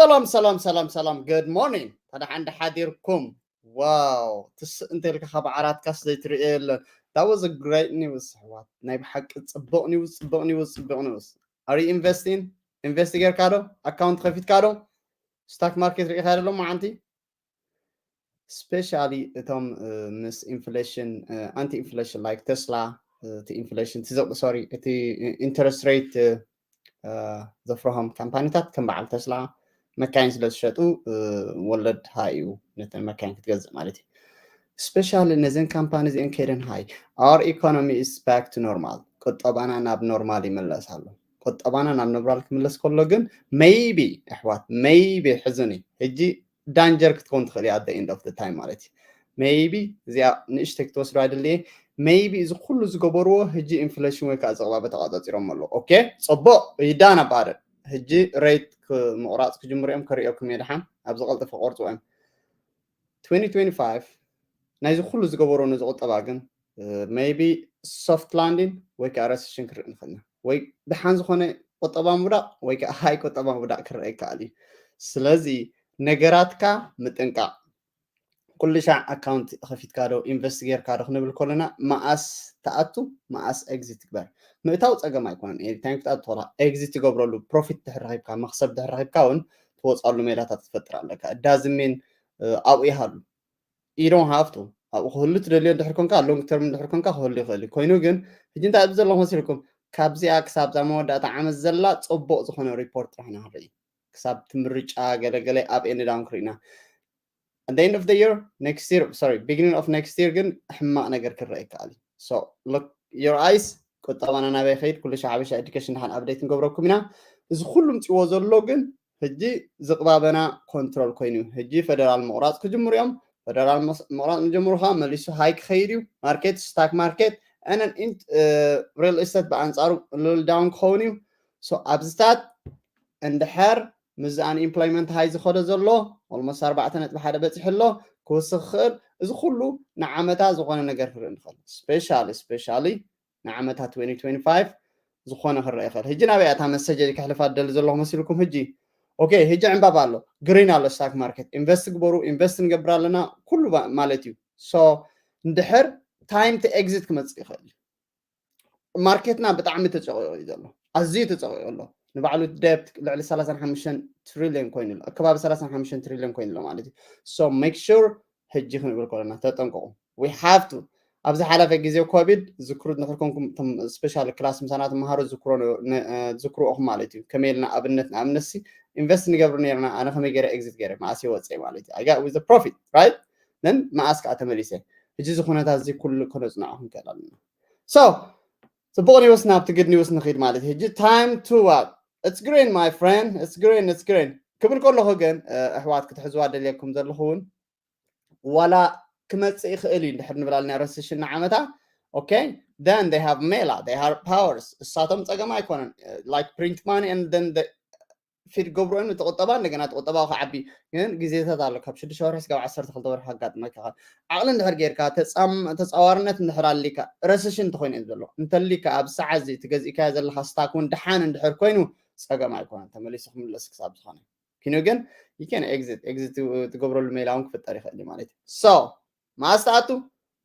ሰላም ሰላም ሰላም ሰላም፣ good morning። ታዲያ ሓንዲ ሓዲርኩም? ዋው፣ ትስእ እንተልካ ካብ ዓራትካስ ዘይትርእዮ የለን። That was a great news ኣሕዋት፣ ናይ ብሓቂ ጽቡቕ ኒውስ፣ ጽቡቕ ኒውስ፣ ጽቡቕ ኒውስ። Are you investing? ኢንቨስት ጌርካ ዶ? ኣካውንት ከፊትካ ዶ? ስታክ ማርኬት ርኢኻ ዶ ሎማዓንቲ? ስፔሻሊ እቶም ምስ ኢንፍሌሽን፣ ኣንቲ ኢንፍሌሽን፣ ላይክ ቴስላ፣ እቲ ኢንፍሌሽን፣ ሶሪ፣ እቲ ኢንተረስት ሬት ዘፍርሆም ካምፓኒታት ከም በዓል ተስላ መካይን ስለ ዝሸጡ፣ ወለድ ሃይ እዩ ነተን መካይን ክትገዝእ ማለት እዩ። ስፔሻሊ ነዘን ካምፓኒ እዚአን ከይደን ሃይ፣ our economy is back to normal፣ ቁጠባና ናብ ኖርማል ይመለስ ኣሎ። ቁጠባና ናብ ኖርማል ክምለስ ከሎ ግን ሜይቢ ኣሕዋት፣ ሜይቢ ሕዝኒ ሕጂ ዳንጀር ክትከውን ትኽእል እያ at the end of the time ማለት እዩ። ሜይቢ እዚኣ ንእሽተይ ክትወስዶ ኣይደልየ። ሜይቢ እዚ ኩሉ ዝገበርዎ ሕጂ ኢንፍሌሽን ወይ ከዓ ዘቕባበ ተቋፃፂሮም ኣለዉ። ኦኬ፣ ፅቡቕ ይዳን ኣባደ ሕጂ ሬት ምቑራፅ ክጅምሩ እዮም። ከርእየኩም እየ ድሓን፣ ኣብዚ ቀልጥፈ ቆርፅዎ እዮም። twenty twenty-five ናይዚ ኩሉ ዝገበርዎ ነዚ ቁጠባ ግን ሜይቢ ሶፍት ላንዲን ወይ ከዓ ረሰሽን ክርኢ ንኽእል ኢና። ወይ ድሓን ዝኾነ ቁጠባ ምውዳቕ ወይ ከዓ ሃይ ቁጠባ ምውዳቕ ክረአ ይከኣል እዩ። ስለዚ ነገራትካ ምጥንቃቕ። ኩሉ ሻዕ ኣካውንት ከፊትካ ዶ ኢንቨስት ጌርካ ዶ ክንብል ከለና፣ መኣስ ትኣቱ መኣስ ኤግዚት ትግበር። ምእታው ፀገም ኣይኮነን። ኤኒታይም ክትኣቱ ትኽእላ። ኤግዚት ትገብረሉ ፕሮፊት ድሕር ረኺብካ፣ መኽሰብ ድሕር ረኺብካ እውን ትወፅኣሉ ሜላታት ክትፈጥር ኣለካ። ዳዝሚን ኣብኡ ይሃሉ ኢዶን ሃፍቱ ኣብኡ ክህሉ ትደልዮ እንድሕር ኮንካ፣ ሎንግ ተርም እንድሕር ኮንካ ክህሉ ይኽእል እዩ። ኮይኑ ግን ሕጂ እንታይ ኣብዚ ዘለኹ መሲልኩም፣ ካብዚኣ ክሳብ እዛ መወዳእታ ዓመት ዘላ ፅቡቕ ዝኾነ ሪፖርት ጥራሕ ኢና ክንርኢ። ክሳብ እቲ ምርጫ ገለገለ ኣብ ኤንድ ዳውን ክርኢና። At the end of the year, next year, sorry, beginning of next year ግን ሕማቕ ነገር ክረአ ይከኣል እዩ። So look your eyes፣ ቁጠባና ናበይ ከይድ፣ ኩሉ ሻዕ ሓበሻ ኤዱኬሽን ድሓን ኣፕዴት ንገብረኩም ኢና። እዚ ኩሉ ምፅዎ ዘሎ ግን ሕጂ ዝቕባበና ኮንትሮል ኮይኑ እዩ። ሕጂ ፈደራል ምቑራፅ ክጅምሩ እዮም። ፈደራል መስ- ምቑራፅ ንጀምሩ ከዓ መሊሱ ሃይ ክኸይድ እዩ። ማርኬት፣ ስታክ ማርኬት፣ ንን ሪል ስቴት ብኣንፃሩ ሉል ዳውን ክኸውን እዩ። So ኣብዚታት እንድሕር ምስዚ ኣንኢምፕሎይመንት ሃይ ዝኸደ ዘሎ ኦልሞስት ኣርባዕተ ነጥቢ ሓደ በፂሑ ኣሎ፣ ክውስኽ ክኽእል። እዚ ኩሉ ንዓመታ ዝኾነ ነገር ክርኢ ንኽእል። ስፔሻሊ ስፔሻሊ ንዓመታ twenty twenty-five ዝኾነ ክረአ ይኽእል። ሕጂ ናበይ እያ እታ መሰጀ ከሕልፋ ደሊ ዘለኹ መሲልኩም? ሕጂ ኦኬ፣ ሕጂ ዕምባባ ኣሎ፣ ግሪን ኣሎ፣ ስታክ ማርኬት ኢንቨስት ግበሩ፣ ኢንቨስት ንገብር ኣለና፣ ኩሉ ባ- ማለት እዩ። ሶ እንድሕር ታይም ቲ ኤግዚት ክመፅእ ይኽእል እዩ። ማርኬትና ብጣዕሚ ተፀቂቑ እዩ ዘሎ፣ ኣዝዩ ተፀቂቑ ኣሎ። ንባዕሉ ደብት ልዕሊ ሰላሳን ሓሙሽተን ትሪሊዮን ኮይኑ ኣሎ፣ ከባቢ ሰላሳን ሓሙሽተን ትሪሊዮን ኮይኑ ኣሎ ማለት እዩ። So make sure ሕጂ ክንብል ከለና ተጠንቀቑ። We have to። ኣብ ዝሓለፈ ግዜ ኮቪድ ዝክሩ እንድሕር ኮንኩም፣ እቶም ስፔሻል ክላስ ምሳና ትመሃሩ ዝክሮ ነ- ነ- ዝክሩ ኢኹም ማለት እዩ። ከመይ ኢልና ኣብነት፣ ንኣብነት ሲ ኢንቨስት ንገብር ነርና፣ ኣነ ከመይ ገይረ ኤግዚት ገይረ መኣስ ወፀ ማለት እዩ። I got with the profit, right? Then መኣስ ከዓ ተመሊሰ። ሕጂ እዚ ኩነታት እዚ ኩሉ ከነፅንዖ ክንክእል ኣለና። So ፅቡቕ ኒውስ ናብቲ ግድ ኒውስ ንኽድ ማለት እዩ። ሕጂ time to what? It's green, my friend, it's green, it's green ክብል ከለኹ ግን ኣሕዋት ክትሕዝዋ ደልየኩም ዘለኹ እውን ዋላ ክመፅእ ይኽእል እዩ እንድሕር ንብላልና ረስሽን ንዓመታ። Okay, then they have ሜላ, they have ፓወርስ። እሳቶም ፀገም ኣይኮነን። Like print money and then the ፊድ ገብሩ እዮም። እቲ ቁጠባ እንደገና እቲ ቁጠባዊ ክዓቢ ግን ግዜታት ኣሎ። ካብ ሽዱሽተ ወርሒ ስጋብ ዓሰርተ ክልተ ወርሒ ከጋጥመካ ይኽእል። ዓቕሊ እንድሕር ጌርካ ተፃም- ተፃዋርነት እንድሕር ኣሊካ ረስሽን እንተኮይኑ እዮም ዘሎ። እንተሊካ ኣብ ሰዓት እዚ እቲ ገዚእካዮ ዘለካ ስታክ እውን ድሓን እንድሕር ኮይኑ ፀገም ኣይኮነን። ተመሊሱ ክምለስ ክሳብ ዝኾነ ኪኖ ግን ይከን ኤግዚት ኤግዚት ትገብረሉ ሜላ እውን ክፍጠር ይኽእል እዩ ማለት እዩ። So መኣስ ትኣቱ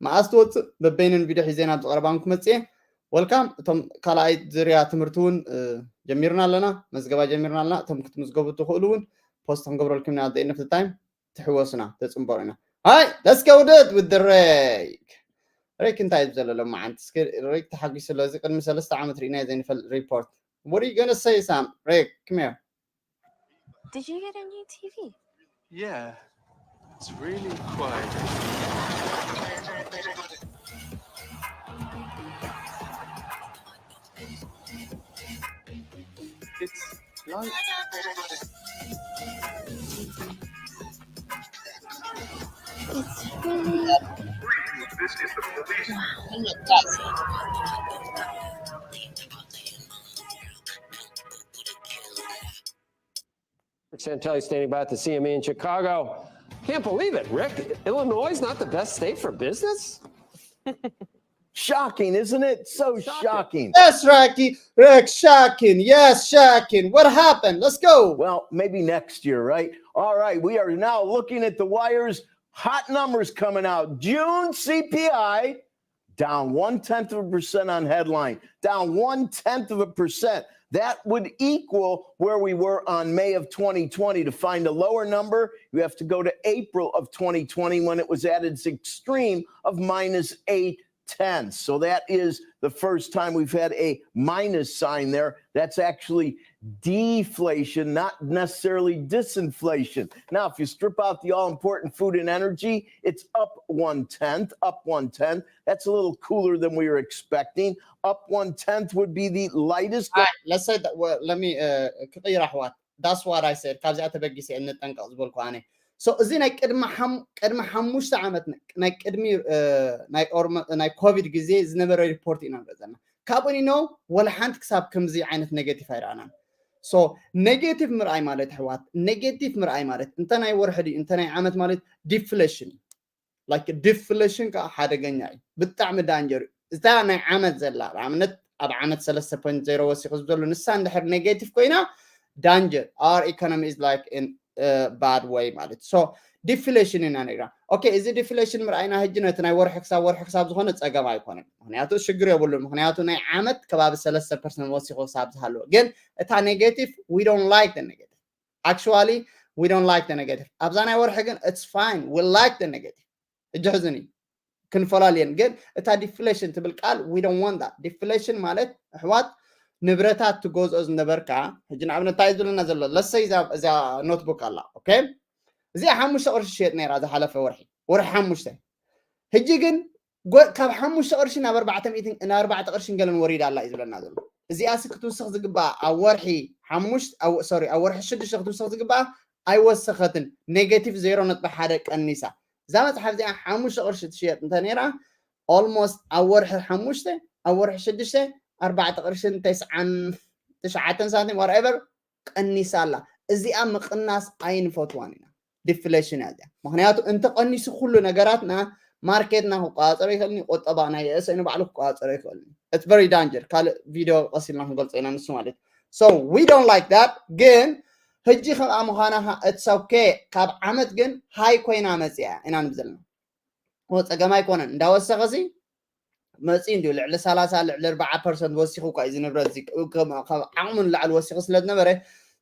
መኣስ ትወፅእ በበይነን ቪድዮ ሒዘ ናብ ዝቐረባን ክመፅእ እየ። ወልካም። እቶም ካልኣይ ዝርያ ትምህርቲ እውን ጀሚርና ኣለና፣ መዝገባ ጀሚርና ኣለና። እቶም ክትምዝገቡ ትኽእሉ እውን ፖስት ክንገብረልኩም ኢና። At the end of the time ትሕወሱና፣ ተፅንበሩ ኢና። Hi, let's go with it with the ሬክ። ሬክ እንታይ እዩ ዘሎ ሎማዓንቲ? እስኪ ሬክ ተሓጒሱ ኣሎ። እዚ ቅድሚ ሰለስተ ዓመት ርኢናዮ ዘይንፈልጥ ሪፖርት። What are you gonna say, Sam? ሬክ, come here. Did you get a new T V? Yeah, it's really quiet. It's like It's really. Rick Santelli standing by at the C M E in Chicago. Can't believe it, Rick. Illinois is not the best state for business? Shocking, isn't it? So shocking. Yes, Rocky. Rick, shocking. Yes, shocking. What happened? Let's go. Well, maybe next year, right? All right, we are now looking at the wires. Hot numbers coming out. June C P I down one tenth of a percent on headline, down one tenth of a percent. That would equal where we were on May of twenty twenty. To find a lower number, you have to go to April of twenty twenty when it was at its extreme of minus eight tenths. So that is the first time we've had a minus sign there. That's actually deflation, not necessarily disinflation. Now, if you strip out the all important food and energy, it's up one tenth, up one tenth. That's a little cooler than we were expecting. Up one tenth would be the lightest. All right, let's say that. Well, let me uh, ክቕይር ኣሕዋት። That's what I said. ካብዚኣ ተበጊሰ እንጠንቀቕ ዝበልኩ ኣነ። So እዚ ናይ ቅድሚ ሓም- ቅድሚ ሓሙሽተ ዓመት ን- ናይ ቅድሚ uh, ናይ ኦርመ- ናይ ኮቪድ ግዜ ዝነበረ ሪፖርት ኢና ንርኢ ዘለና። ካብኡ ኒኖ ወላ ሓንቲ ክሳብ ከምዚ ዓይነት ኔጌቲቭ ኣይረኣናን። So ኔጌቲቭ ምርኣይ ማለት ኣሕዋት፣ ኔጌቲቭ ምርኣይ ማለት እንተ ናይ ወርሒ ድዩ እንተ ናይ ዓመት ማለት ዲፍሌሽን እዩ። Like ዲፍሌሽን ከዓ ሓደገኛ እዩ፣ ብጣዕሚ ዳንጀር እዩ። እታ ናይ ዓመት ዘላ ንኣብነት ኣብ ዓመት ሰለስተ ፖይንት ዜሮ ወሲኹ ዘሎ ንሳ እንድሕር ኔጌቲቭ ኮይና danger, our economy is like in bad way ማለት። So ዲፍሌሽን ኢና ነሪና። ኦኬ፣ እዚ ዲፍሌሽን ምርኣይና ሕጂ ነቲ ናይ ወርሒ ክሳብ ወርሒ ክሳብ ዝኾነ ጸገም ኣይኮነን፣ ምክንያቱ ሽግር የብሉን። ምክንያቱ ናይ ዓመት ከባቢ ሰለስተ ፐርሰንት ወሲኹ ክሳብ ዝሃለወ፣ ግን እታ ኔጌቲቭ we don't like the negative. Actually we don't like the negative። ኣብዛ ናይ ወርሒ ግን it's fine, we like the negative። እጂ ሕዝኒ ክንፈላለየን፣ ግን እታ ዲፍሌሽን ትብል ቃል we don't want that። ዲፍሌሽን ማለት ኣሕዋት ንብረታት ትገዝኦ ዝነበርካ፣ ሕጂ ንኣብነት እንታይ እዩ ዝብለና ዘሎ? ለሰይ እዚኣ ኖትቡክ ኣላ። ኦኬ፣ እዚኣ ሓሙሽተ ቅርሺ ሽየጥ ነይራ ዝሓለፈ ወርሒ፣ ወርሒ ሓሙሽተ። ሕጂ ግን ጎ- ካብ ሓሙሽተ ቅርሺ ናብ ኣርባዕተ ሚእቲ ናብ ኣርባዕተ ቅርሽን ገለን ወሪዳ ኣላ እዩ ዝብለና ዘሎ። እዚኣ ሲ ክትውስኽ ዝግባኣ ኣብ ወርሒ ሓሙሽተ ሶሪ ኣብ ወርሒ ሽዱሽተ ክትውስኽ ዝግባኣ ኣይወሰኸትን። ኔጌቲቭ ዜሮ ነጥቢ ሓደ ቀኒሳ። እዛ መፅሓፍ እዚኣ ሓሙሽተ ቅርሺ ትሽየጥ እንተ ነይራ ኦልሞስት ኣብ ወርሒ ሓሙሽተ ኣብ ወርሒ ሽዱሽተ ኣርባዕተ ቅርሽን ተስዓን ትሽዓተን ሳንቲም whatever ቀኒሳ ኣላ። እዚኣ ምቕናስ ኣይንፈትዋን ኢና። ዲፍሌሽን እያ እዚኣ። ምክንያቱ እንተቀኒሱ ኩሉ ነገራትና ማርኬትና ክቆፃፀሮ ይኽእል እዩ፣ ቁጠባ ናይ ርእሰይ ንባዕሉ ክቆፃፀሮ ይኽእል እዩ። It's very danger። ካልእ ቪድዮ ቀስ ኢልና ክንገልፆ ኢና ንሱ ማለት እዩ። So we don't like that። ግን ሕጂ ከምኣ ምዃና it's okay። ካብ ዓመት ግን ሃይ ኮይና መፅያ ኢና ንብል ዘለና። ኦ ፀገም ኣይኮነን፣ እንዳወሰኸ ሲ መፂ እንዲዩ ልዕሊ ሰላሳ ልዕሊ ኣርባዓ ፐርሰንት ወሲኹ እኳ እዩ እዚ ንብረት እዚ ካብ ዓቕሙ ንላዕሊ ወሲኹ ስለ ዝነበረ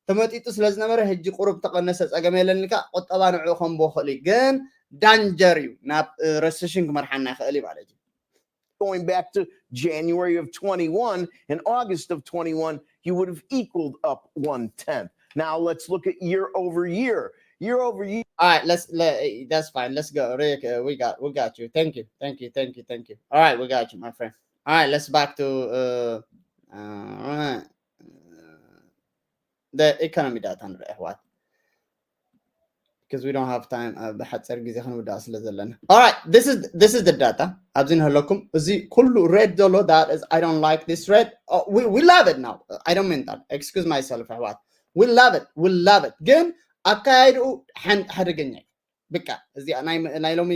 ተመጢጡ ስለ ዝነበረ ሕጂ ቁሩብ ተቐነሰ ፀገም የለን ኢልካ ቁጠባ ንዕኡ ከምቦ ይኽእል እዩ። ግን ዳንጀር እዩ፣ ናብ ረሰሽን ክመርሓና ይኽእል እዩ ማለት እዩ። Going back to January of twenty-one and August of twenty-one, you would have equaled up one tenth. Now let's look at year over year. Year over year. All right, let's let, that's fine. Let's go, Rick. Uh, we got we got you. Thank you, thank you, thank you, thank you. All right, we got you, my friend. All right, let's back to uh, uh the economy data ንርኢ ኣሕዋት። Because we don't have time. ብሓፂር ግዜ ክንውዳእ ስለ ዘለና። All right, this is this is the data ኣብዚ ንህለኩም። እዚ ኩሉ red ዘሎ that is I don't like this red. Oh, we, we love it now. I don't mean that. Excuse myself ኣሕዋት። We love it. We love it. ግን ኣካያይድኡ ሓደገኛ እዩ። ብቃ እዚኣ ናይ ሎሚ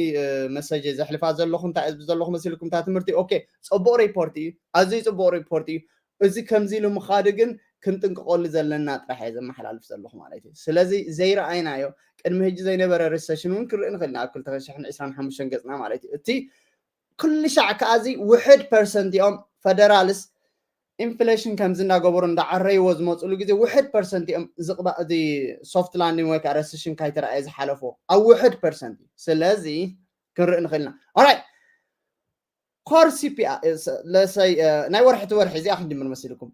መሰጀ ዘሕልፋ ዘለኹ እንታይ እዝቢ ዘለኹ መሲልኩም እታ ትምህርቲ ኦኬ፣ ፅቡቕ ሪፖርት እዩ፣ ኣዝዩ ፅቡቕ ሪፖርት እዩ። እዚ ከምዚ ኢሉ ምኻዱ ግን ክንጥንቅቐሉ ዘለና ጥራሕ እየ ዘመሓላልፍ ዘለኹ ማለት እዩ። ስለዚ ዘይረኣይናዮ ቅድሚ ሕጂ ዘይነበረ ሪሰሽን እውን ክንርኢ ንኽእል ኢና ኣብ ክልተ ሽሕን ዕስራን ሓሙሽተን ገፅና ማለት እዩ። እቲ ኩሉ ሻዕ ከዓ እዚ ውሕድ ፐርሰንት እዮም ፈደራልስ ኢንፍሌሽን ከምዚ እንዳገበሩ እንዳዓረይዎ ዝመፅሉ ግዜ ውሕድ ፐርሰንት እዮም ዝቕባእ እዚ ሶፍት ላንዲንግ ወይ ከዓ ረሰሽን ካይተረኣየ ዝሓለፎ ኣብ ውሕድ ፐርሰንት እዩ። ስለዚ ክንርኢ ንኽእል ኢና። ኦራይት ኮር ሲፒኣ ለሰይ ናይ ወርሒ እቲ ወርሒ እዚኣ ክንጅምር መሲልኩም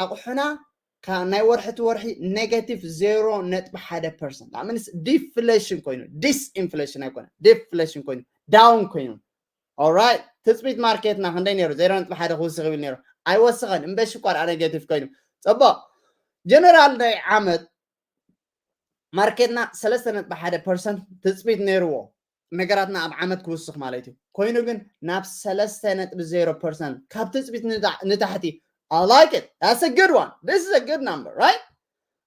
ኣቑሑና ናይ ወርሒ እቲ ወርሒ ኔጋቲቭ ዜሮ ነጥቢ ሓደ ፐርሰንት ምንስ ዲፍሌሽን ኮይኑ ዲስኢንፍሌሽን ኣይኮነ ዲፍሌሽን ኮይኑ ዳውን ኮይኑ ኦራይት ትፅቢት ማርኬትና ክንደይ ነይሩ ዜሮ ነጥቢ ሓደ ክውስኽ ይብል ነይሩ ኣይወሰኸን እምበሽ እኳ ደኣ ኔጋቲቭ ኮይኑ ፅቡቕ ጀነራል ናይ ዓመት ማርኬትና ሰለስተ ነጥቢ ሓደ ፐርሰንት ትፅቢት ነይርዎ ነገራትና ኣብ ዓመት ክውስኽ ማለት እዩ ኮይኑ ግን ናብ ሰለስተ ነጥቢ ዜሮ ፐርሰንት ካብ ትፅቢት ንታሕቲ I like it. That's a good one. This is a good number, right?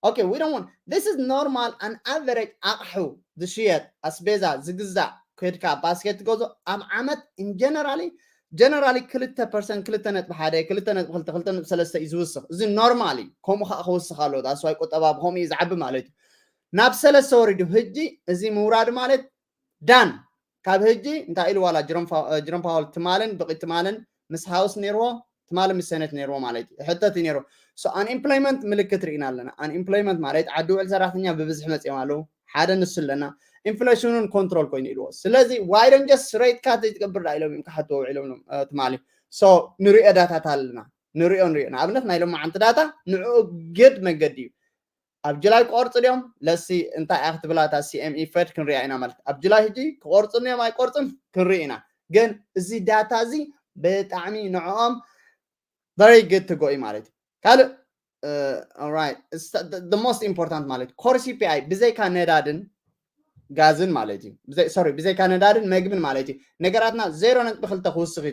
Okay, we don't want this is normal and average ኣቕሑ ዝሽየጥ ኣስቤዛ ዝግዛእ ከድካ ባስኬት ትገዞ ኣብ ዓመት in generally generally ክልተ ፐርሰንት፣ ክልተ ነጥቢ ሓደ፣ ክልተ ነጥቢ ክልተ፣ ክልተ ነጥቢ ሰለስተ እዩ ዝውስኽ። እዚ ኖርማል እዩ። ከምኡ ከዓ ክውስኽ ኣለዎ። ዳስዋይ ቁጠባ ብከምኡ እዩ ዝዓቢ ማለት እዩ። ናብ ሰለስተ ወሪዱ። ህጂ እዚ ምውራድ ማለት ዳን። ካብ ህጂ እንታይ ኢሉ ዋላ ጅሮም ፓወል ትማልን ብቂ ትማልን ምስ ሃውስ ነይርዎ፣ ትማልን ምስ ሰነት ነይርዎ ማለት እዩ። ሕተት እዩ ነይሩ። So unemployment ምልክት ርኢና ኣለና። Unemployment ማለት ዓዲ ውዕል ሰራሕተኛ ብብዝሒ መፅኦም ኣለዉ። ሓደ ንሱ ኣለና። ኢንፍሌሽኑን ኮንትሮል ኮይኑ ኢልዎ። ስለዚ why don't just rate cut ዘይትገብር ዳ ኢሎም እዮም ክሓትዎ ውዒሎም ትማሊ። So ንሪኦ ዳታታት ኣለና፣ ንሪኦ ንሪኦ። ንኣብነት ናይ ሎማዓንቲ ዳታ ንዕኡ ግድ መገዲ እዩ። ኣብ ጁላይ ክቆርፁ ድዮም? ለሲ እንታይ እያ ክትብላ እታ ሲኤምኢ ፌድ ክንሪኣ ኢና ማለት። ኣብ ጁላይ ህጂ ክቆርፁ ድዮም ኣይቆርፁን ክንርኢ ኢና። ግን እዚ ዳታ እዚ ብጣዕሚ ንዕኦም very good to go እዩ ማለት እዩ። ካልእ the most important ማለት ኮር ሲፒኣይ ብዘይካ ነዳድን ጋዝን ማለት እዩ። ሶሪ፣ ብዘይካ ነዳድን መግብን ማለት እዩ። ነገራትና ዜሮ ነጥቢ ክልተ ክውስኽ እዩ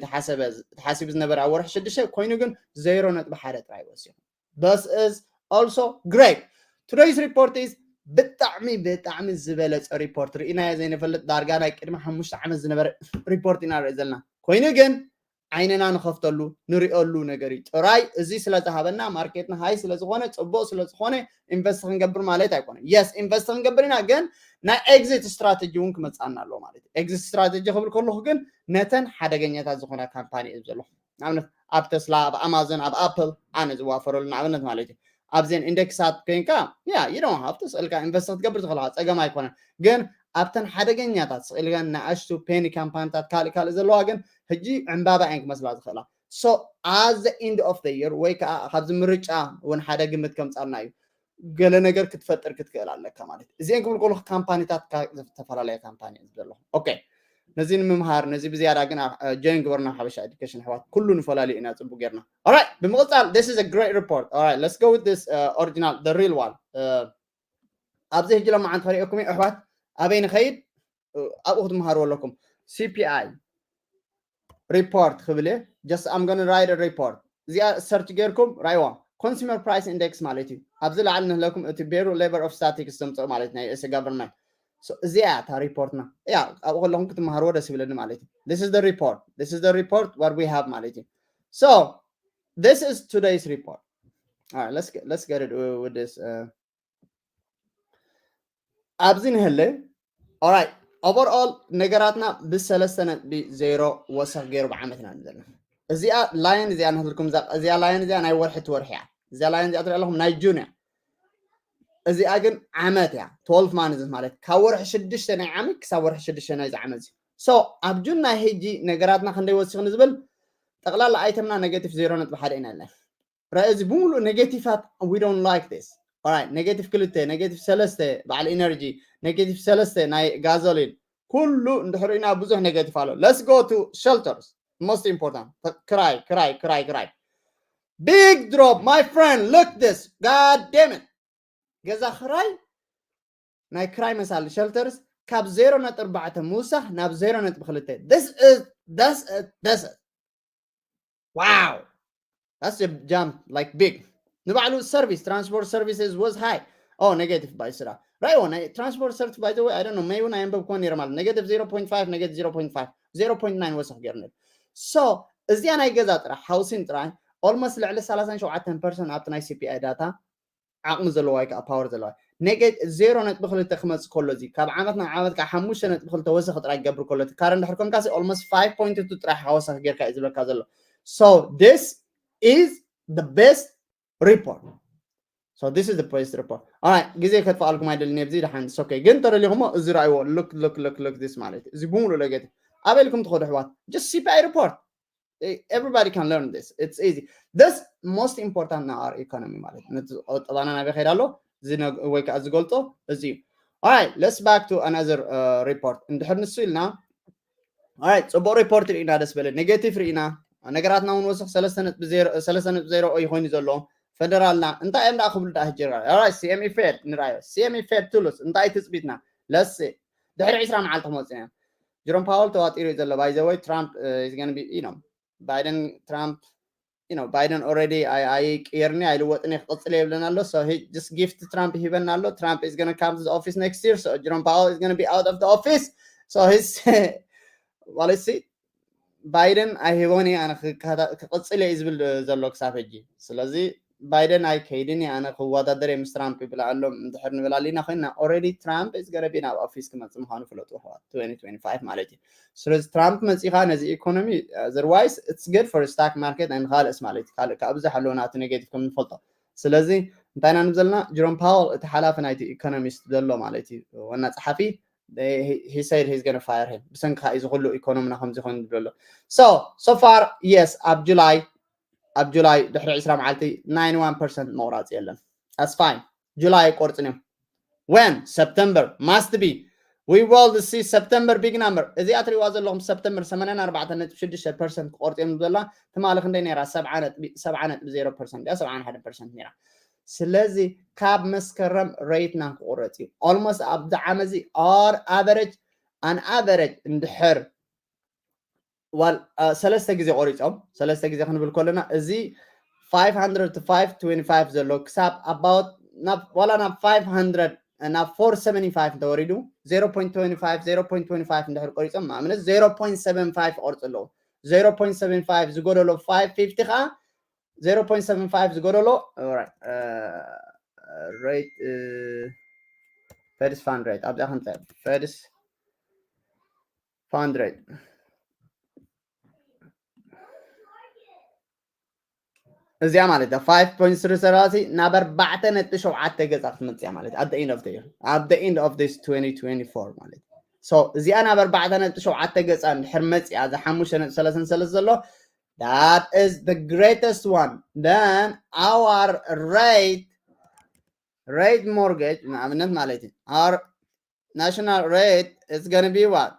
ተሓሲቡ ዝነበረ ኣብ ወርሒ ሽዱሽተ ኮይኑ ግን ዜሮ ነጥቢ ሓደ ጥራይ ወሲኹ። This is also great. Today's report is ብጣዕሚ ብጣዕሚ ዝበለፀ ሪፖርት ርኢናዮ ዘይንፈልጥ፣ ዳርጋ ናይ ቅድሚ ሓሙሽተ ዓመት ዝነበረ ሪፖርት ኢና ንርኢ ዘለና። ኮይኑ ግን ዓይንና ንኸፍተሉ ንሪኦሉ ነገር እዩ ጥራይ። እዚ ስለ ዝሃበና ማርኬትና ሃይ ስለ ዝኾነ ፅቡቕ ስለ ዝኾነ ኢንቨስት ክንገብር ማለት ኣይኮነ። የስ ኢንቨስት ክንገብር ኢና፣ ግን ናይ ኤግዚት ስትራተጂ እውን ክመፅኣና ኣለዎ ማለት እዩ። ኤግዚት ስትራተጂ ክብል ከለኹ ግን ነተን ሓደገኛታት ዝኾና ካምፓኒ እዩ ዘለኹ። ንኣብነት ኣብ ተስላ፣ ኣብ ኣማዞን፣ ኣብ ኣፕል ኣነ ዝዋፈረሉ ንኣብነት ማለት እዩ። ኣብዘን ኢንደክሳት ኮይንካ ያ you don't have to ስእልካ ኢንቨስት ክትገብር ትኽእልካ ፀገም ኣይኮነን። ግን ኣብተን ሓደገኛታት ስእልካ ንኣሽቱ ፔኒ ካምፓኒታት ካልእ ካልእ ዘለዋ ግን ህጂ ዕምባባ እየን ክመስላ ዝኽእላ። So at the end of the year ወይ ከዓ ካብዚ ምርጫ እውን ሓደ ግምት ከምፃልና እዩ። ገለ ነገር ክትፈጥር ክትክእል ኣለካ ማለት እዩ። እዚአን ክብል ከለኹ ካምፓኒታት ካ- ዝተፈላለያ ካምፓኒ እዩ ዘለኹ። ኦኬ፣ ነዚ ንምምሃር ነዚ ብዝያዳ ግን ጆይን ግበርና ሓበሻ ኤዱኬሽን ኣሕዋት፣ ኩሉ ንፈላለዩ ኢና ፅቡቅ ጌርና። Alright፣ ብምቕፃል this is a great report. Alright, let's go with this uh, original, the real one. Uh, ኣብዚ ሕጂ ሎማዓንቲ ከሪኦኩም እየ ኣሕዋት፣ ኣበይ ንኸይድ? Uh, ኣብኡ ክትምሃርዎ ኣለኩም። ሲፒኣይ ሪፖርት ክብል እየ። Just I'm gonna write a report. እዚኣ ሰርች ጌርኩም ራይዋ። Consumer Price Index ማለት እዩ። ኣብዚ ላዕሊ ንህለኩም እቲ ቤሩ ሌበር ኦፍ ስታቲክስ ዘምፅኦ ማለት ናይ ዩኤስ ገቨርንመንት። So እዚኣ እያ እታ ሪፖርትና። ያ ኣብኡ ከለኹም ክትመሃርዎ ደስ ይብለኒ ማለት እዩ። This is the report. This is the report what we have ማለት እዩ። So this is today's report. All right, let's get, let's get it with this. Uh, ኣብዚ ንህለ Alright, overall ነገራትና ብሰለስተ ነጥቢ ዜሮ ወሰኽ ገይሩ ብዓመትና ዘለና። እዚኣ ላይን እዚኣ ንህልኩም፣ እዚኣ ላይን እዚኣ ናይ ወርሒ ትወርሒ እያ። እዚኣ ላይን እዚኣ ትሪኣ ኣለኹም ናይ ጁን እያ። እዚኣ ግን ዓመት እያ። ትወልፍ ማንዝስ ማለት ካብ ወርሒ ሽዱሽተ ናይ ዓመት ክሳብ ወርሒ ሽዱሽተ ናይዚ ዓመት እዚ። So ኣብ ጁን ናይ ሕጂ ነገራትና ክንደይ ወሲኹ ንዝብል ጠቕላላ ኣይተምና ኔጌቲቭ ዜሮ ነጥቢ ሓደ ኢና ኣለና። ራይ እዚ ብምሉእ ኔጌቲቫት we don't like this. Alright, ኔጌቲቭ ክልተ፣ ኔጌቲቭ ሰለስተ በዓል ኢነርጂ፣ ኔጌቲቭ ሰለስተ ናይ ጋዞሊን፣ ኩሉ እንድሕር ኢና ብዙሕ ኔጌቲቭ ኣሎ። Let's go to shelters. Most important. ክራይ ክራይ ክራይ ክራይ big drop my friend, look this, god damn it. ገዛ ክራይ ናይ ክራይ መሳሊ ሸልተርስ ካብ ዜሮ ነጥቢ ኣርባዕተ ምውሳኽ ናብ ዜሮ ነጥቢ ክልተ። This is this is this is wow, that's a jump like big. ንባዕሉ ሰርቪስ ትራንስፖርት ሰርቪስስ was high. Oh, negative by ስራ ራይዎ ናይ ትራንስፖርት ሰርቪስ by the way I don't know, maybe ናይ ኣንበብክዎ ነይረ ማለት negative zero point five, negative zero point five, zero point nine ወሰኽ ገይሩ ነይሩ። So እዚኣ ናይ ገዛ ጥራሕ ሃውሲን ጥራይ almost ልዕሊ ሰላሳን ሸውዓተን ፐርሰንት ኣብቲ ናይ ሲፒኣይ ዳታ ዓቕሚ ዘለዋ ወይ ከዓ ፓወር ዘለዋ። ኔጌት ዜሮ ነጥቢ ክልተ ክመፅእ ከሎ እዚ ካብ ዓመት ናብ ዓመት ከዓ ሓሙሽተ ነጥቢ ክልተ ወሰኽ ጥራይ ክገብር ከሎ እቲ ካረ እንድሕር ኮንካ ሲ almost five point two ጥራይ ሓወሰኽ ጌርካ እዩ ዝብለካ ዘሎ። So this is the best report. So this is the best report. Alright, ግዜ ከጥፋኣልኩም ኣይደልን ኣብዚ ደሓን okay፣ ግን ተደሊኹሞ እዚ ረኣይዎ። Look look look look this ማለት እዩ። እዚ ብምሉእ ኔጌቲቭ ኣበይ ኢልኩም ትኸዱ ኣሕዋት? Just ሲፒኣይ report. Everybody can learn this. It's easy. This most important in our economy ማለት ነቲ ቁጠባና ናበይ ከይዳ ኣሎ ወይ ከዓ ዝገልጾ እዚ እዩ። Alright, let's back to another uh, report. እንድሕር ንሱ ኢልና Alright, ጽቡቕ ሪፖርት ርኢና ደስ በለ። ኔጌቲቭ ርኢና ነገራትና እውን ወስኽ ሰለስተ ነጥቢ ዜሮ እዩ ኮይኑ ዘሎ። ፈደራልና እንታይ እዮም ደኣ ክብሉ ደኣ ህጂ Alright, ሲኤምኢ ፌድ ንርኣዮ። ሲኤምኢ ፌድ ቱሉስ እንታይ ትጽቢትና? ለስ ድሕሪ ዕስራ መዓልቲ ክመጽእ እዮም። ጀሮም ፓወል ተዋጢሩ እዩ ዘሎ። By the way, Trump is going to be, you know, Biden, Trump, you know, Biden already ኣይቅየርኒ ኣይልወጥን ክቕፅል የብለን ኣሎ። So he just gift Trump ሂበና ኣሎ። Trump is going to come to the office next year. So Jerome Powell is going to be out of the office. So he's well, let's see. ባይደን ኣይህቦን እየ ኣነ ክቀፅል እየ ዝብል ዘሎ ክሳብ ሕጂ። ስለዚ ባይደን ኣይከይድን እየ ኣነ ክወዳደር እየ ምስ ትራምፕ ይብል ኣሎ። እንድሕር ንብል ኣሊና ኮይና already ትራምፕ is gonna be ናብ ኦፊስ ክመፅእ ምዃኑ ፍለጡ ኣሕዋት twenty twenty-five ማለት እዩ። ስለዚ ትራምፕ መፂኻ ነዚ ኢኮኖሚ otherwise it's good for stock market and ካልእስ ማለት እዩ። ካልእ ከዓ ብዙሕ ኣለዎ ናቱ negative ከም ንፈልጦ። ስለዚ እንታይ ኢና ንብል ዘለና? ጀሮም ፓወል እቲ ሓላፊ ናይቲ ኢኮኖሚስት ዘሎ ማለት እዩ ዋና ፀሓፊ he said he's gonna fire him ብሰንኪ ከዓ እዚ ኩሉ ኢኮኖሚና ከምዚ ኮይኑ ዝብል ኣሎ። So so far yes ኣብ ጁላይ ኣብ ጁላይ ድሕሪ ዕስራ መዓልቲ ninety-one percent መቁራፂ የለን። That's fine. ጁላይ ኣይቆርፅን እዮም። When? September must be. We will see September big number. እዚኣ ትሪእዋ ዘለኹም ሰፕተምበር ሰማንያን ኣርባዕተን ነጥቢ ሽዱሽተ ፐርሰንት ክቆርፅ እዮም ዝብላ ትማሊ ክንደይ ነይራ? ሰብዓ ነጥቢ ሰብዓ ነጥቢ ዜሮ ፐርሰንት እያ። ሰብዓን ሓደን ፐርሰንት ነይራ። ስለዚ ካብ መስከረም ሬትና ክቁረፅ እዩ። Almost ኣብዚ ዓመት እዚ our average an average እንድሕር ዋል ሰለስተ ግዜ ቆሪፆም ሰለስተ ግዜ ክንብል ከለና እዚ five hundred to five twenty-five ዘሎ ክሳብ about ናብ ዋላ ናብ five hundred ናብ four seventy-five እንተወሪዱ zero point twenty-five zero point twenty-five እንድሕር ቆሪፆም ንኣብነት zero point seven five ይቆርፁ ኣለዉ። Zero point seven five ዝጎደሎ five fifty ከዓ zero point seven five ዝጎደሎ rate Fed's fund rate ኣብዚኣ ከምፀ Fed's fund rate እዚኣ ማለት እያ five point three thirty ናብ ኣርባዕተ ነጥቢ ሸውዓተ ገፃ ክትመፅያ ማለት at the end of the year at the end of this twenty twenty-four ማለት so እዚኣ ናብ ኣርባዕተ ነጥቢ ሸውዓተ ገፃ እንድሕር መፅያ እዚ ሓሙሽተ ነጥቢ ሰለስተ ሰለስተ ዘሎ that is the greatest one then our rate rate mortgage ንኣብነት ማለት እዩ our national rate is gonna be what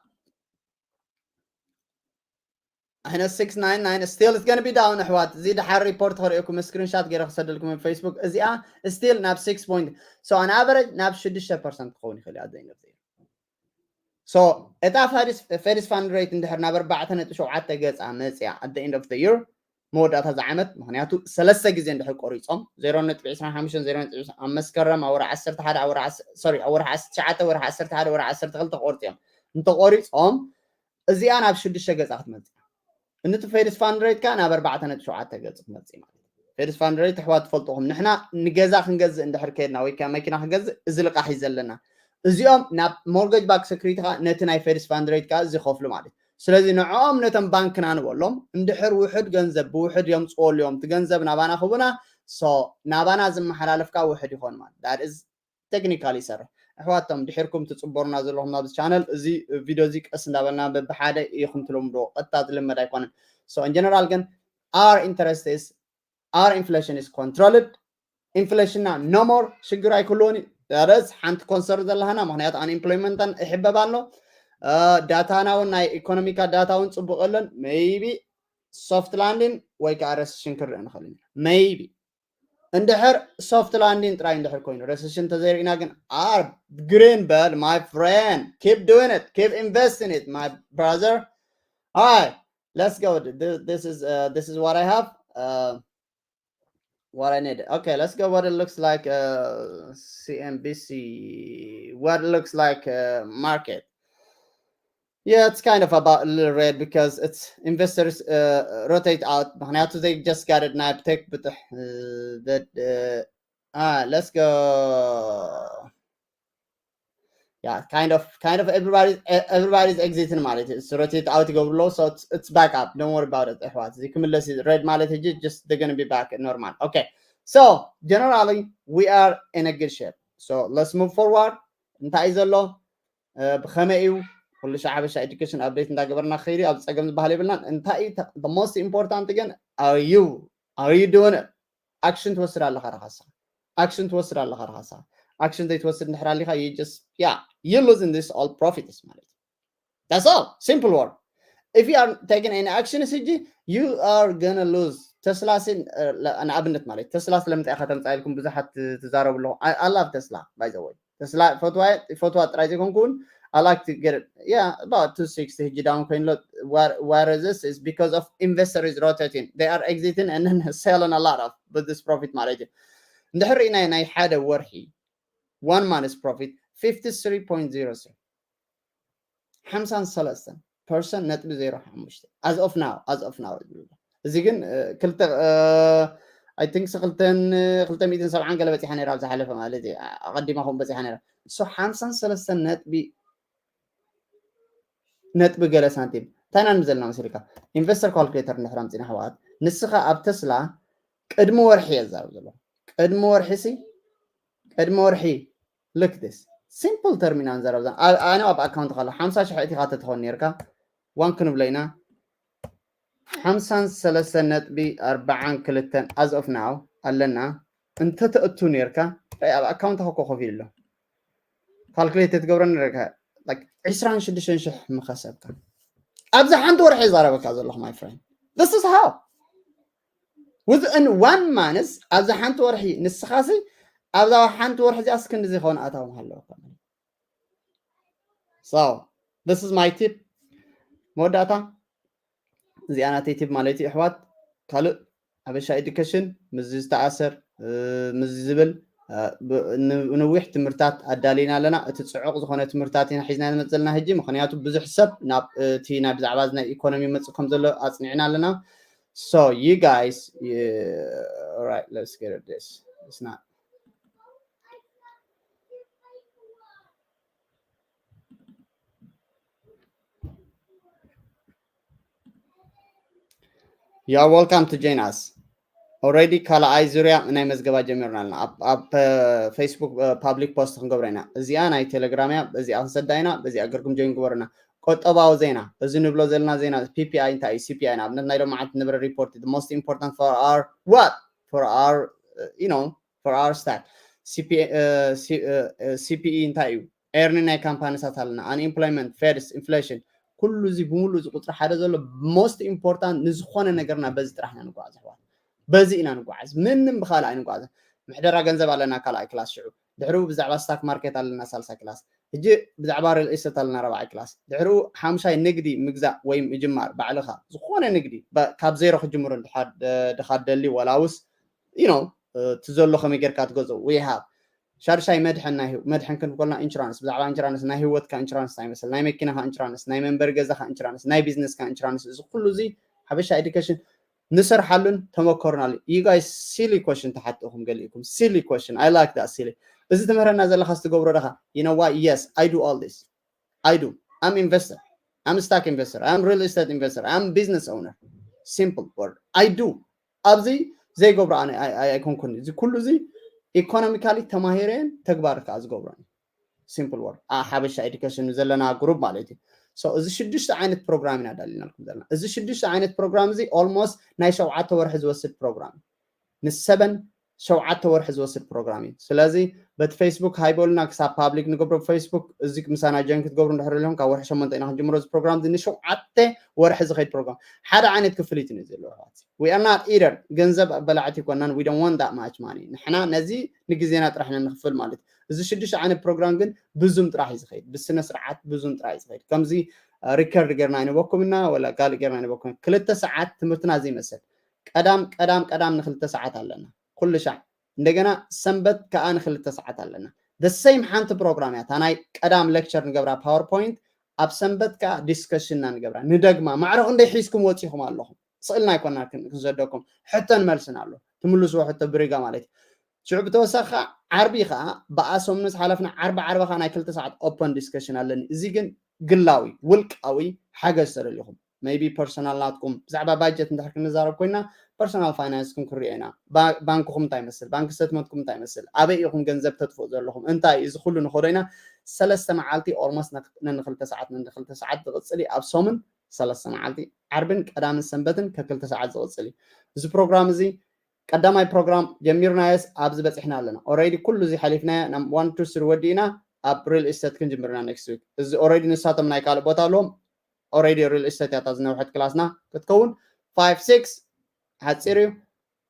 minus six nine nine still it's gonna be down ኣሕዋት እዚ ድሓር ሪፖርት ከርእየኩም ስክሪንሻት ገይረ ክሰደልኩም ኣብ ፌስቡክ እዚኣ still ናብ six point so on average ናብ ሽዱሽተ ፐርሰንት ክኸውን ይኽእል እዩ at the end of the year so እታ Fed's fund rate እንድሕር ናብ ኣርባዕተ ነጥቢ ሸውዓተ ገፃ መፅያ at the end of the year መወዳእታ እዚ ዓመት ምክንያቱ ሰለስተ ግዜ እንድሕር ቆሪፆም zero ነጥቢ ዕስራን ሓሙሽተን zero ነጥቢ ኣብ መስከረም ኣብ ወርሒ ዓሰርተ ሓደ ኣብ ወርሒ ዓሰርተ sorry ኣብ ወርሒ ዓሰርተ ትሽዓተ ወርሒ ዓሰርተ ሓደ ወርሒ ዓሰርተ ክልተ ክቆርፁ እዮም እንተቆሪፆም እዚኣ ናብ ሽዱሽተ ገፃ ክትመፅእ እንቲ Fed's fund rate ከዓ ናብ ኣርባዕተ ነጥቢ ሸውዓተ ገፅ ክትመፅእ ማለት Fed's fund rate ኣሕዋት ትፈልጥኹም ንሕና ንገዛ ክንገዝእ እንድሕር ከድና ወይ ከዓ መኪና ክንገዝእ እዚ ልቃሕ እዩ ዘለና እዚኦም ናብ mortgage backed security ከዓ ነቲ ናይ Fed's fund rate ከዓ ዝኸፍሉ ማለት እዩ ስለዚ ንዕኦም ነቶም ባንክና ንበሎም እንድሕር ውሕድ ገንዘብ ብውሕድ የምፅወሉ እዮም እቲ ገንዘብ ናባና ክቡና so ናባና ዝመሓላለፍ ከዓ ውሕድ ይኾን ማለት that is technically ይሰርሕ ኣሕዋቶም ድሒርኩም ትፅበሩና ዘለኹም ናብዚ ቻነል እዚ ቪድዮ እዚ ቀስ እንዳበልና በብሓደ ኢኹም ትለምዶ ቀጥታ ዝልመድ ኣይኮነን so in general ግን our interest is our inflation is controlled inflation ና no more ሽግር ኣይክልዎን እዩ that's ሓንቲ concern ዘለሃና ምክንያቱ unemployment ን ይሕበብ ኣሎ data ና እውን ናይ economic data እውን ፅቡቅ የለን maybe soft landing ወይ ከዓ recession ክርኢ ንኽእል ኢና maybe እንድሕር soft landing ጥራይ እንድሕር ኮይኑ recession ተዘይርኢና ግን are green በል my friend keep doing it keep investing it my brother alright let's go this is uh, this is what I have uh, what I need okay let's go what it looks like uh, C N B C what it looks like uh, market Yeah, it's kind of about a little red because it's investors uh, rotate out. ምክንያቱ they just got it ናብ tech ብጥሕ uh, that uh, ah let's go. Yeah, kind of kind of everybody everybody's exiting ማለት it's rotate out ይገብሩ so it's, it's back up. Don't worry about it. ኣሕዋት እዚ ክምለስ red ማለት ሕጂ just they're gonna be back normal. Okay. So generally we are in a good shape. So let's move forward. እንታይ እዩ ዘሎ ብኸመይ እዩ ኩሉ ሻዕ ሓበሻ education update እንዳገበርና ክኸይድ ኣብ ፀገም ዝበሃል የብልናን እንታይ the most important ግን are you are you doing it action ትወስድ ኣለኻ ርኻሳ action ትወስድ ኣለኻ ርኻሳ action ዘይትወስድ እንድሕር ኣሊኻ you just yeah you losing this all profits ማለት እዩ that's all simple word if you are taking any action ሕጂ you are gonna lose ተስላ ንኣብነት ማለት ተስላ ስለምንታይ ኢኻ ተምፃ ኢልኩም ብዙሓት ትዛረቡ ኣለኹ I love Tesla by the way ተስላ ፈትዋ ጥራይ ዘይኮንኩ እውን I like to get it yeah about two sixty ሕጂ down ኮይኑ what what is this is because of investor is rotating they are exiting and then selling a lot of with this profit ማለት እዩ እንድሕር ርኢና ናይ ሓደ ወርሒ one month profit fifty three point zero three ሓምሳን ሰለስተን percent ነጥቢ ዜሮ ሓሙሽተ as of now as of now ዝብል። እዚ ግን ክልተ I think ክልተን ክልተ ሚእትን ሰብዓን ገለ በፂሓ ነይራ ኣብ ዝሓለፈ ማለት እዩ። ኣቐዲማ ኹም በፂሓ ነይራ። So ሓምሳን ሰለስተን ነጥቢ ነጥቢ ገለ ሳንቲም እንታይ ኢና ንብል ዘለና መሲልካ? ኢንቨስተር ካልኩሌተር እንድሕር ኣምፂና ኣሕዋት፣ ንስኻ ኣብ ተስላ ቅድሚ ወርሒ እየ ዝዛረብ ዘለኹ። ቅድሚ ወርሒ ሲ ቅድሚ ወርሒ ልክ ስ ሲምፕል ተርም ኢና ንዛረብ ዘለና። ኣነ ኣብ ኣካውንት ካሎ ሓምሳ ሽሕ እቲኻ ተትኾን ነርካ ዋን ክንብሎ ኢና ሓምሳን ሰለስተን ነጥቢ ኣርባዓን ክልተን as of now ኣለና። እንተተእቱ ነርካ ኣብ ኣካውንት ካ ኮፍ ኢሉ ኣሎ። ካልኩሌት ትገብረ ነርካ ዕስራን ሽዱሽተን ሽሕ ምኸሰብካ ኣብዚ ሓንቲ ወርሒ ዛረበካ ዘለኹ my friend. This is how within one month ኣብዚ ሓንቲ ወርሒ ንስኻሲ ኣብዛ ሓንቲ ወርሒ እዚኣ እስክንድዚ ከውን ኣታዎም ኣለወካ። So this is my tip። መወዳእታ እዚኣ ናተይ ቲፕ ማለት እዩ ኣሕዋት። ካልእ ሓበሻ ኤዱኬሽን ምስዚ ዝተኣሰር ምስዚ ዝብል ንዊሕ ትምህርታት ኣዳሊና ኣለና። እቲ ፅዑቕ ዝኾነ ትምህርታት ኢና ሒዝና ንመፅእ ዘለና ሕጂ፣ ምክንያቱ ብዙሕ ሰብ ናብ እቲ ናይ ብዛዕባ ናይ ኢኮኖሚ መፅእ ከም ዘሎ ኣፅኒዕና ኣለና። So you guys you, right, let's get this. It's not You are welcome to join us. Already ካልኣይ ዙርያ ናይ መዝገባ ጀሚርና ኣለና። ኣብ ፌስቡክ ፓብሊክ ፖስት ክንገብሮ ኢና። እዚኣ ናይ ቴሌግራም እያ። በዚኣ ክንሰዳ ኢና። በዚኣ ገርኩም ጆይን ግበሩና። ቆጠባዊ ዜና፣ እዚ ንብሎ ዘለና ዜና ፒፒኣይ እንታይ እዩ? ሲፒኣይ ንኣብነት ናይ ሎማዓንቲ ንብረ ሪፖርት most important for our what for our you know for our stock። ሲፒኢ እንታይ እዩ? ኤርኒ ናይ ካምፓኒታት ኣለና፣ unemployment፣ ፌድስ፣ ኢንፍሌሽን፣ ኩሉ እዚ ብምሉ እዚ ቁፅሪ ሓደ ዘሎ most important ንዝኾነ ነገርና በዚ ጥራሕ ኢና ንጓዓዝ ኣሕዋት። በዚ ኢና ንጓዓዝ፣ ምንም ብካልእ ኣይንጓዓዝን። ምሕደራ ገንዘብ ኣለና ካልኣይ ክላስ፣ ሽዑ ድሕሪኡ ብዛዕባ ስታክ ማርኬት ኣለና ሳልሳይ ክላስ፣ ሕጂ ብዛዕባ ሪል ኤስቴት ኣለና ራብዓይ ክላስ፣ ድሕሪኡ ሓሙሻይ ንግዲ ምግዛእ ወይ ምጅማር ባዕልኻ ዝኾነ ንግዲ ካብ ዜሮ ክጅምሩ ድኻ ደሊ ወላውስ you know እቲ ዘሎ ከመይ ጌርካ ትገዝኦ we have ሻድሻይ መድሕን ናይ ህይወት መድሕን ክንብል ከለና ኢንሹራንስ ብዛዕባ ኢንሹራንስ ናይ ህይወትካ ኢንሹራንስ እንታይ ይመስል ናይ መኪናኻ ኢንሹራንስ ናይ መንበሪ ገዛኻ ኢንሹራንስ ናይ ቢዝነስካ ኢንሹራንስ እዚ ኩሉ እዚ ሓበሻ ኤዱኬሽን ንሰርሓሉን ተመኮርናሉ you guys silly question ተሓትኹም ገሊእኩም silly question I like that silly እዚ ትምህረና ዘለኻስ ትገብሮ ደኻ you know what yes I do all this I do I'm investor I'm stock investor I'm real estate investor I'm business owner simple word I do ኣብዚ ዘይገብሮ ኣነ ኣይኮንኩን እዚ ኩሉ እዚ ኢኮኖሚካሊ ተማሂረን ተግባር ከዓ ዝገብሮ simple word ሓበሻ ኤዱኬሽን ዘለና ግሩፕ ማለት እዩ እዚ ሽዱሽተ ዓይነት ፕሮግራም ኢና ዳሊናልኩም ዘለና እዚ ሽዱሽተ ዓይነት ፕሮግራም እዚ almost ናይ ሸውዓተ ወርሒ ዝወስድ ፕሮግራም እዩ ንሰበን ሸውዓተ ወርሒ ዝወስድ ፕሮግራም እዩ ስለዚ በቲ ፌስቡክ ሃይበሉና ክሳብ ፓብሊክ ንገብሮ ፌስቡክ እዚ ምሳና ጆይን ክትገብሩ እንድሕር ኣለኹም ካብ ወርሒ ሸሞንተ ኢና ክንጅምሮ እዚ ፕሮግራም እዚ ንሸውዓተ ወርሒ ዝኸይድ ፕሮግራም ሓደ ዓይነት ክፍሊት እዩ ዘለዎ ኣሕዋት we are not eater ገንዘብ በላዕቲ ይኮናን we don't want that much money ንሕና ነዚ ንግዜና ጥራሕ ኢና ንክፍል ማለት እዩ እዚ ሽዱሽተ ዓይነት ፕሮግራም ግን ብዙም ጥራሕ እዩ ዝኸይድ ብስነ ስርዓት ብዙም ጥራሕ እዩ ዝኸይድ ከምዚ ሪከርድ ጌርና ኣይነበኩምና ወላ ካልእ ጌርና ኣይነበኩምና ክልተ ሰዓት ትምህርትና እዚ ይመስል ቀዳም ቀዳም ቀዳም ንክልተ ሰዓት ኣለና ኩሉ ሻዕ እንደገና ሰንበት ከዓ ንክልተ ሰዓት ኣለና the same ሓንቲ ፕሮግራም እያ እታ ናይ ቀዳም lecture ንገብራ powerpoint ኣብ ሰንበት ከዓ discussion ና ንገብራ ንደግማ ማዕረ ክንደይ ሒዝኩም ወፂኹም ኣለኹም ስእልና ኣይኮና ክንሰደኩም ሕቶን መልስን ኣሎ ትምልስዎ ሕቶ ብሪጋ ማለት እዩ ሽዑ ብተወሳኺ ከዓ ዓርቢ ከዓ ብኣሶም ዝሓለፍና ዓርቢ ዓርቢ ከዓ ናይ ክልተ ሰዓት open discussion ኣለኒ እዚ ግን ግላዊ ውልቃዊ ሓገዝ ተደሊኹም maybe personal ናትኩም ብዛዕባ budget እንድሕር ክንዛረብ ኮይና personal finance ኩም ክሪኦ ኢና ባንክኹም እንታይ ይመስል ባንክ statement ኩም እንታይ ይመስል ኣበይ ኢኹም ገንዘብ ተጥፍኡ ዘለኹም እንታይ እዚ ኩሉ ንኸዶ ኢና ሰለስተ መዓልቲ almost ነንክልተ ሰዓት ነንክልተ ሰዓት ዝቕፅል ኣብ ሰሙን ሰለስተ መዓልቲ ዓርብን ቀዳምን ሰንበትን ከክልተ ሰዓት ዝቕፅል እዩ እዚ ፕሮግራም እዚ ቀዳማይ ፕሮግራም ጀሚርናዮስ ኣብዚ በፂሕና ኣለና already ኩሉ እዚ ሓሊፍናዮ one two three ወዲእና ኣብ real estate ክንጅምርና next week እዚ already ንሳቶም ናይ ካልእ ቦታ ኣለዎም already real estate ያታ ዝነውሐት ክላስና ክትከውን five six ሓፂር እዩ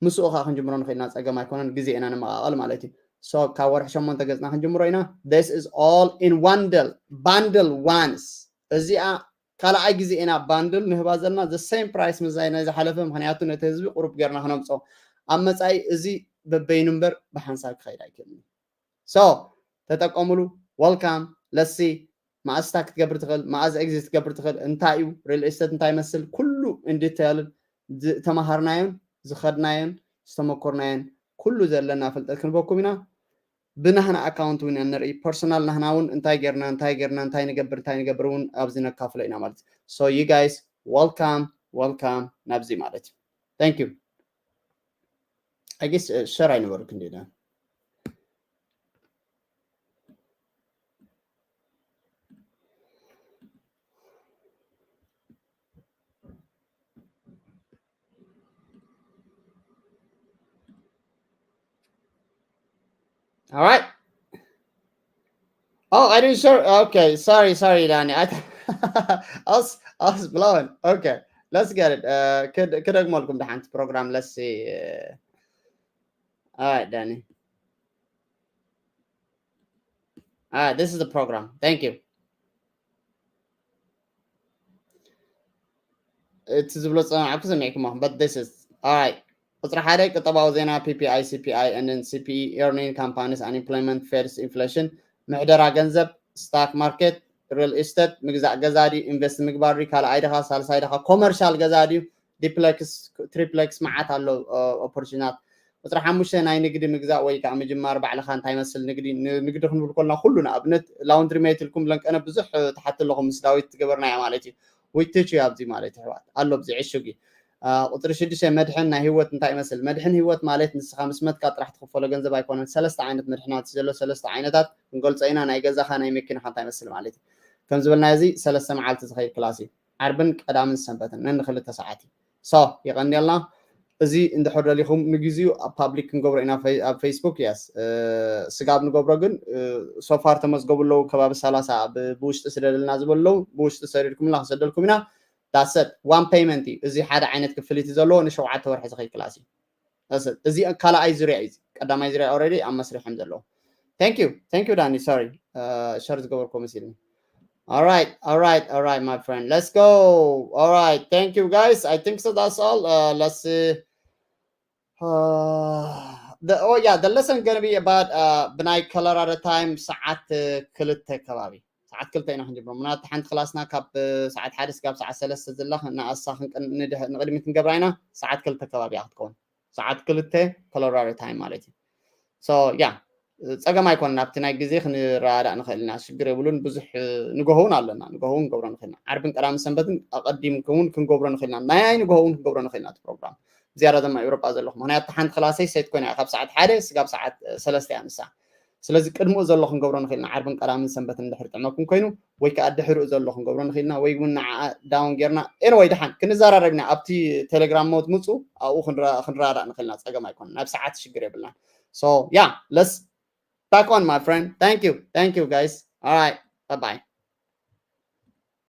ምስኡ ከዓ ክንጅምሮ ንኽእልና ፀገም ኣይኮነን ግዜ ኢና ንመቃቐል ማለት እዩ so ካብ ወርሒ ሸሞንተ ገፅና ክንጅምሮ ኢና this is all in one deal bundle once እዚኣ ካልኣይ ግዜ ኢና ባንድል ንህባ ዘለና the same price ምዛይ ናይ ዝሓለፈ ምክንያቱ ነቲ ህዝቢ ቁሩብ ጌርና ክነምፅኦ ኣብ መፃኢ እዚ በበይኑ እምበር ብሓንሳብ ክኸይድ ኣይክእልን so ተጠቀሙሉ welcome let's see መኣዝ ስታክ ክትገብር ትኽእል፣ መኣዝ ኤግዚት ክትገብር ትኽእል፣ እንታይ እዩ ሪል ኤስቴት፣ እንታይ ይመስል፣ ኩሉ ኢን ዲቴይል ዝተማሃርናዮን ዝኸድናዮን ዝተመኮርናዮን ኩሉ ዘለና ፍልጠት ክንበኩም ኢና። ብናህና ኣካውንት እውን ንርኢ፣ ፐርሶናል ናህና እውን እንታይ ጌርና እንታይ ጌርና እንታይ ንገብር እንታይ ንገብር እውን ኣብዚ ነካፍሎ ኢና ማለት እዩ። So you guys, welcome, welcome ናብዚ ማለት እዩ። Thank you. I guess ሸር ኣይነበርኩ እንዴ? All right. Oh, I didn't share. Okay, sorry, sorry, Danny. I, I was, I was blowing. Okay, let's get it. Uh, could, could I welcome the hand program? Let's see. Uh, all right, Danny. All right, this is the program. Thank you. እቲ ዝብሎ ዝጸናዕኩ ሰሚዕኩሞ፣ but this is all right. ቁጽሪ ሓደ፣ ቁጠባዊ ዜና፣ P P I, C P I, and then C P E, earning, companies, unemployment, Fed's inflation፣ ምሕደራ ገንዘብ፣ ስታክ ማርኬት፣ ሪል ኤስቴት፣ ምግዛእ ገዛ ድዩ፣ ኢንቨስት ምግባር ድዩ፣ ካልኣይ ድኻ፣ ሳልሳይ ድኻ፣ ኮመርሻል ገዛ ድዩ፣ ዲፕሌክስ፣ ትሪፕሌክስ፣ መዓት ኣሎ ኦፖርቹናት። ቁጽሪ ሓሙሽተ፣ ናይ ንግዲ ምግዛእ ወይ ከዓ ምጅማር፣ ባዕልኻ እንታይ ይመስል ንግዲ፣ ንግዲ ክንብል ከለና ኩሉ፣ ንኣብነት ላውንድሪ ሜት ኢልኩም ለንቀነ ብዙሕ ትሓት ኣለኹም፣ ምስ ዳዊት ትገበርናያ ማለት እዩ። We teach you ኣብዚ ማለት እዩ፣ ኣሕዋት ኣሎ ኣብዚ ዕሹግ እዩ። ቁፅሪ ሽዱሽተ፣ መድሕን ናይ ህይወት እንታይ ይመስል? መድሕን ህይወት ማለት ንስኻ ምስ መትካ ጥራሕ ትኽፈሎ ገንዘብ ኣይኮነን። ሰለስተ ዓይነት መድሕናት ዘሎ፣ ሰለስተ ዓይነታት ክንገልፆ ኢና። ናይ ገዛኻ፣ ናይ መኪናኻ እንታይ ይመስል ማለት እዩ። ከም ዝበልና እዚ ሰለስተ መዓልቲ ዝኸይድ ክላስ እዩ። ዓርብን ቀዳምን ሰንበትን ነንክልተ ሰዓት እዩ። So ይቐንየልና። እዚ እንድሕር ደሊኹም ንግዚኡ ኣብ ፓብሊክ ክንገብሮ ኢና፣ ኣብ ፌስቡክ የስ ስጋብ ንገብሮ ግን ሶፋር ተመዝገቡ ኣለዉ ከባቢ ሰላሳ ብውሽጢ ስደደልና ዝበሉ ኣለዉ። ብውሽጢ ሰዲድኩምና ክሰደልኩም ኢና። ዳሰት ዋን ፔይመንት እዩ። እዚ ሓደ ዓይነት ክፍሊት ዘለዎ ንሸውዓተ ወርሒ ዝኸይድ ክላስ እዩ። እዚ ካልኣይ ዙርያ እዩ። ቀዳማይ ዙርያ ኦልሬዲ ኣብ መስርሕ እዮም ዘለዉ። Thank you, thank you ዳኒ። ሶሪ ሸር ዝገበርኩ መሲልኒ። All right, all right, all right, my friend. Let's go. All right, thank you guys. I think so. That's all. Uh, let's see. Uh, the, oh yeah, the lesson gonna be about uh, ብናይ ኮሎራዶ ታይም ሰዓት ክልተ ከባቢ፣ ሰዓት ክልተ ኢና ክንጅምሮ። ምናት ሓንቲ ክላስና ካብ ሰዓት ሓደ ስጋብ ሰዓት ሰለስተ ዘላ ንኣሳ ንቅድሚት ክንገብራ ኢና። ሰዓት ክልተ ከባቢ እያ ክትከውን። ሰዓት ክልተ ኮሎራዶ ታይም ማለት እዩ። So yeah, ጸገም ኣይኮነን። ኣብቲ ናይ ግዜ ክንረዳእ ንኽእል ኢና፣ ሽግር የብሉን። ብዙሕ ንግሆ እውን ኣለና፣ ንግሆ እውን ክንገብሮ ንኽእል ኢና። ዓርብን ቀዳምን ሰንበትን ኣቐዲምኩም እውን ክንገብሮ ንኽእል ኢና። ናይ ኣይ ንግሆ እውን ክንገብሮ ንኽእል ኢና እቲ ፕሮግራም። ዝያዳ ድማ ኤውሮጳ ዘለኹም፣ ምኽንያቱ ሓንቲ ክላሰይ ሴት ኮይና እያ፣ ካብ ሰዓት ሓደ ስጋብ ሰዓት ሰለስተ እያ ንሳ። ስለዚ ቅድሚኡ ዘሎ ክንገብሮ ንኽእል ኢና። ዓርብን ቀዳምን ሰንበትን እንድሕር ጥዕመኩም ኮይኑ፣ ወይ ከዓ ድሕሪኡ ዘሎ ክንገብሮ ንኽእል ኢና፣ ወይ እውን ንዓኣ ዳውን ጌርና። ኤንወይ ደሓን ክንዘራረብ ኢና፣ ኣብቲ ቴሌግራም ሞት ምፁ፣ ኣብኡ ክንረዳእ ንኽእል ኢና። ጸገም ኣይኮነን፣ ናብ ሰዓት ሽግር የብልናን። So yeah, let's back on, my friend. Thank you, thank you guys. All right, bye bye.